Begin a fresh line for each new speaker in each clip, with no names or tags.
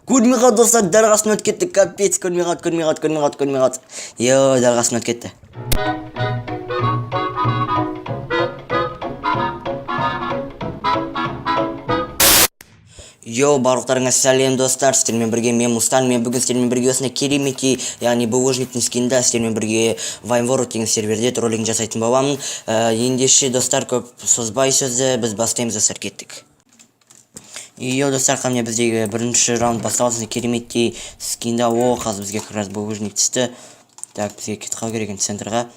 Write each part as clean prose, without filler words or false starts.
Көрмей қалды, достар, дәл қасымнан өтіп кетті, капец, көрмей қалды, көрмей қалды, көрмей қалды, көрмей қалды. Йо, дәл қасымнан өтіп кетті. Йоу, барлықтарыңа сәлем, достар, сіздермен бірге мен, Мустан. Мен бүгін сіздермен бірге осындай кереметтей, яғни булыжниктің скинда сіздермен бірге Вайнворд деген серверде троллинг жасайтын боламын. Ендеше, достар, көп созбай сөзді біз бастаймыз, достар, кеттік. Йоу, достар, қане, біздегі бірінші раунд басталды, кереметтей скинда. О, қазір бізге как раз булыжник түсті. Так, бізге кетіп қалу керек енді центрға.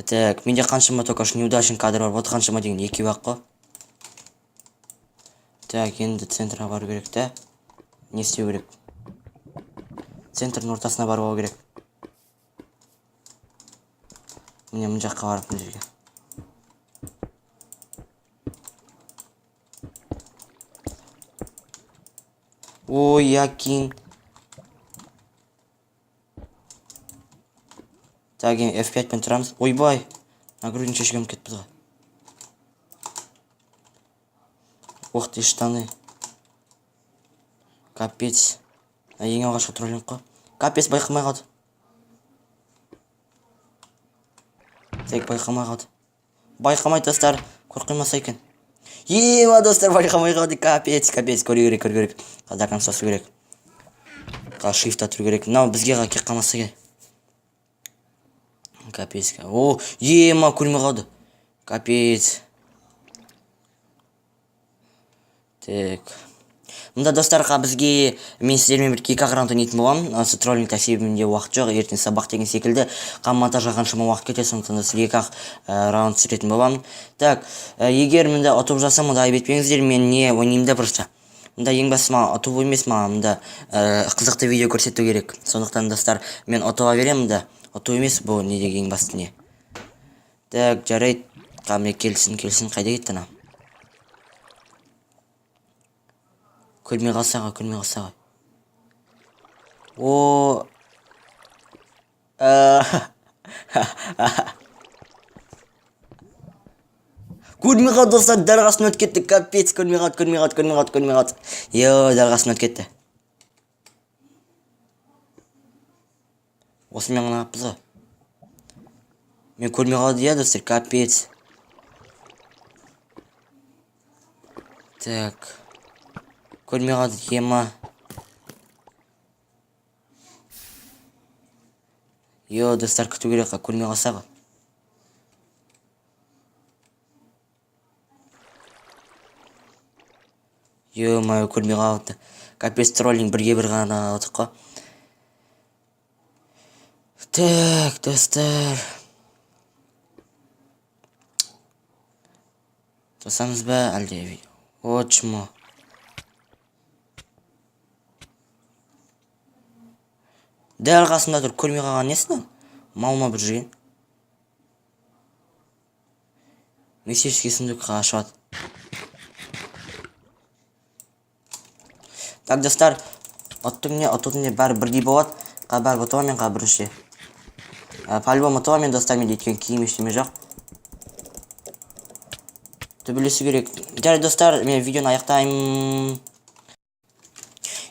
Так, менде қаншама только что неудачный кадр бар болды, қаншама деген, екеу ақ қой. Так, енді центрға бару керек та. Не істеу керек? Центрдің ортасына барып алу керек. Міне, мына жаққа барып, мына жерге. Ой, якин. Так, енді F5 пен тұрамыз. Ойбай, нагрудник шешуге ұмытып кетіппіз ғой. Ух ты, штаны. Капец. Ең алғашқы троллинг қой. Капец, байқамай қалды. Так, байқамай қалды. Байқамайды, достар. Көріп қоймаса екен. Ема, достар, байқамай қалды. Капец, капец. Көру керек, көру керек. Қазір конца ұстау керек. Қазір шифтта тұру керек. Мынау бізге келіп қалмаса екен. Капец. О, ема, көрмей қалды. Капец. Так. Мында, достарға, бізге мен сіздермен бірге екі ақ раунд ойнайтын боламын. Осы троллингта, себебі менде уақыт жоқ, ертең сабақ деген секілді. Қан монтажға қаншама уақыт кетеді, сондықтан да сіздерге екі ақ раунд түсіретін боламын. Так, егер мында ұтып жатсам, онда айып етпеңіздер, мен не ойнаймын да просто. Мында ең бастысы маған ұту емес, маған мында қызықты видео көрсету керек. Сондықтан, достар, мен ұтыла беремін да. Ұту емес, бұл не деген ең басты не. Так, жарайды. Қане, келсін, келсін, қайда кетті ана? Көрмей қалса ғой, көрмей қалса ғой. О, көрмей қалды, достар, дәл қасымнан өтіп кетті, капец, көрмей қалды, көрмей қалды, көрмей қалды, көрмей қалды. Йо, дәл қасымнан өтіп кетті. Осымен ғана қалыппыз ғой. Мен көрмей қалды, иә, достар, капец. Так. Көрмей қалды, ема. Йо, достар, күту керек, көрмей қалса ғой. Ё-моё, көрмей қалды. Капец, троллинг бірге бір ғана алдық қой. Так, достар. Тосамыз ба әлде? О, чмо. Дәл қасымда тұр, көрмей қалған несі мынау? Мал ма бір жүрген? Мистический сундук ашып. Так, достар, ұттым не, ұтудым не, бәрі бірдей болады. Қа бәрі ұтыламын мен қа бірінші. По-любому ұтыламын мен, достар, менде өйткені киім ештеме жоқ. Төбелесу керек. Жарайды, достар, мен видеоны аяқтаймын.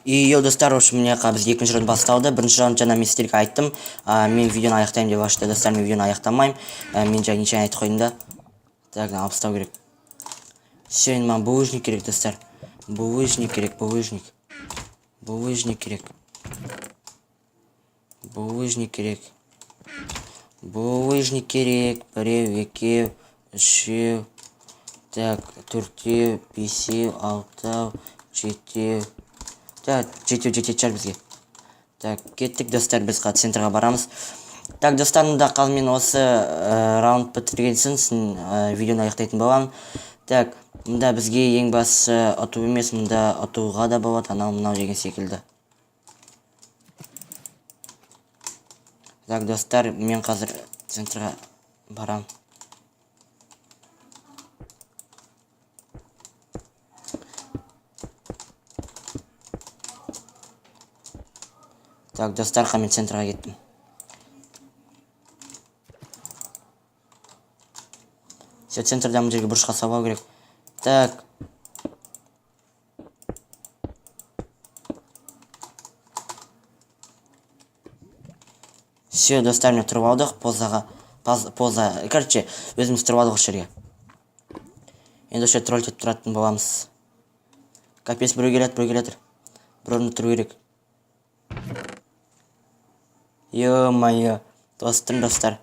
И йо, достар, в общем, міне, біз екінші раунд басталды. Бірінші раунд жаңа мен сіздерге айттым. Мен видеоны аяқтаймын деп ашты. Достар, мен видеоны аяқтамаймын. Мен жаңа нечаянно айтып қойдым да. Так, алып тастау керек. Все, енді маған булыжник керек, достар. Булыжник керек, булыжник. Булыжник керек. Булыжник керек. Булыжник керек. Біреу, екеу, үшеу. Так, төртеу, бесеу, алтау, жетеу. Так, жетеу жететін шығар бізге. Так, кеттік, достар, біз қазір центрға барамыз. Так, достар, мында қазір мен осы раунд бітірген соң видеоны аяқтайтын боламын. Так, мында бізге ең бастысы ұту емес, мында ұтуға да болады, анау мынау деген секілді. Так, достар, мен қазір центрға барамын. Так, достар, мен центрға кеттім. Все, центрда мына жерге бұрышқа салып алу керек. Так. Все, достар, міне, тұрып алдық позаға. Поза, короче, өзіміз тұрып алдық осы жерге. Енді осы жерде тролль етіп тұратын боламыз. Капец, біреу келеді, біреу келе жатыр. Бір орында тұру керек. Ё-моё, достым, достар.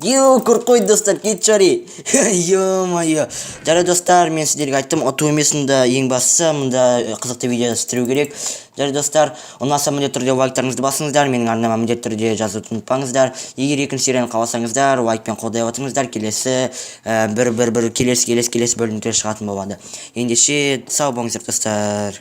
Ё, көріп қойды, достар, кетші. Ё-моё. Жарайды, достар, мен сіздерге айттым, ұту емес мұнда ең бастысы, мұнда қызықты видео түсіру керек. Жарайды, достар, ұнаса, міндетті түрде лайктарыңызды басыңыздар, менің арнама міндетті түрде жазуды ұмытпаңыздар. Егер екінші серияны қаласаңыздар, лайкпен қолдай отырыңыздар, келесі бір бір бір келесі келесі келесі бөлімдер шығатын болады. Ендеше, сау болыңыздар, достар.